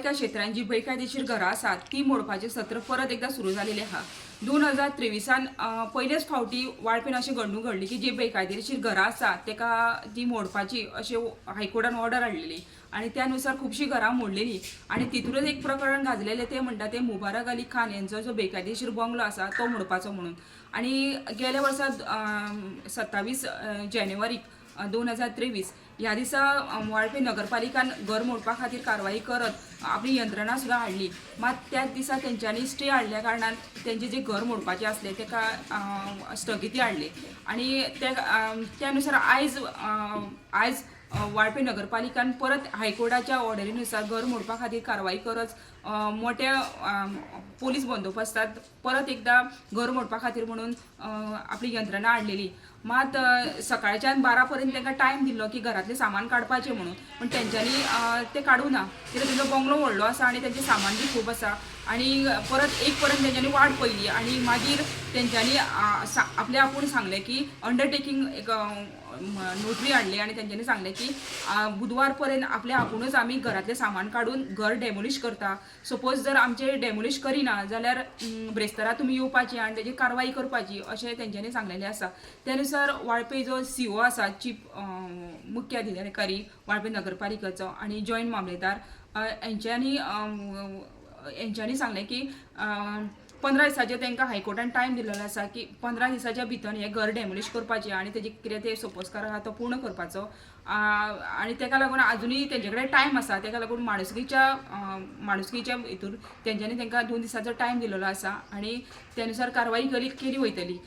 नगरपालिका क्षेत्रांत जी बेकायदेशीर घरां आसात ती मोडपाचें सत्र परत एकदां सुरू जालेलें आहा. 2023आन पयलेच फावटी वाळपेन अशें घडणूक घडली की जी बेकायदेशीर घरां आसा तेका ती मोडपाची अशें हायकोर्टान ऑर्डर हाडलेली आनी त्या नुसार खुबशीं घरां मोडलेली. आनी तितूनच एक प्रकरण गाजलेलें तें म्हणटा तें मुबारक अली खान यांचो जो बेकायदेशीर बंगलो आसा तो मोडपाचो म्हणून. आनी गेल्या वर्सा 27 जानेवारीक 2023 ह्या दिसा वाळपे नगरपालिकान घर मोडपा खातीर कारवाई करत आपली यंत्रणा सुद्दां हाडली. मात त्याच दिसा तेंच्यांनी स्टे हाडल्या कारणान तेंचें जें घर मोडपाचें आसलें तेका स्थगिती हाडली. आनी ते त्या नुसार आयज वाळपे नगरपालिकान परत हायकोर्टाच्या ऑर्डरीनुसार घर मोडपा खातीर कारवाई करत मोठ्या पोलीस बंदोबस्तात परत एकदां घर मोडपा खातीर म्हणून आपली यंत्रणा हाडलेली. मात सकाळच्यान 12 पर्यंत तांकां टायम दिल्लो की घरांतलें सामान काडपाचें म्हणून, पूण तेंच्यांनी तें काडूं ना, कित्याक तेंचो बंगलो व्हडलो आसा आनी तेंचें सामान बी खूब आसा. आनी परत 1 पर्यंत तेंच्यांनी वाट पळयली आनी मागीर तेंच्यांनी आपले आपूण सांगलें की अंडरटेकींग एक नोटरी हाडली आनी तेंच्यांनी सांगलें की बुधवार पर्यंत आपले आपुणूच आमी घरांतलें सामान काडून घर डेमोलिश करता. सपोज जर आमचें डेमोलिश करिना जाल्यार ब्रेस्तारा तुमी येवपाची आनी तेजी कारवाई करपाची, अशें तेंच्यांनी सांगलेलें आसा. त्या नुसार वाळपे जो सीओ आसा, चीफ मुख्य अधिकारी वाळपे नगरपालिकेचो आनी जॉयंट मामलेदार हेंच्यांनी सांगलें की 15 दिसाचेर तांकां हायकोर्टान टायम दिलेलो आसा की 15 दिसाच्या भितर हें घर डेमोलिश करपाचें आनी तेजें कितें तें सोपस्कार आहा तो पूर्ण करपाचो. आनी तेका लागून आजुनूय तेंचे कडेन टायम आसा. तेका लागून माणुसकीच्या हितून तेंच्यांनी तांकां 2 दिसाचो टायम दिलेलो आसा आनी त्या नुसार कारवाई केली वयतली.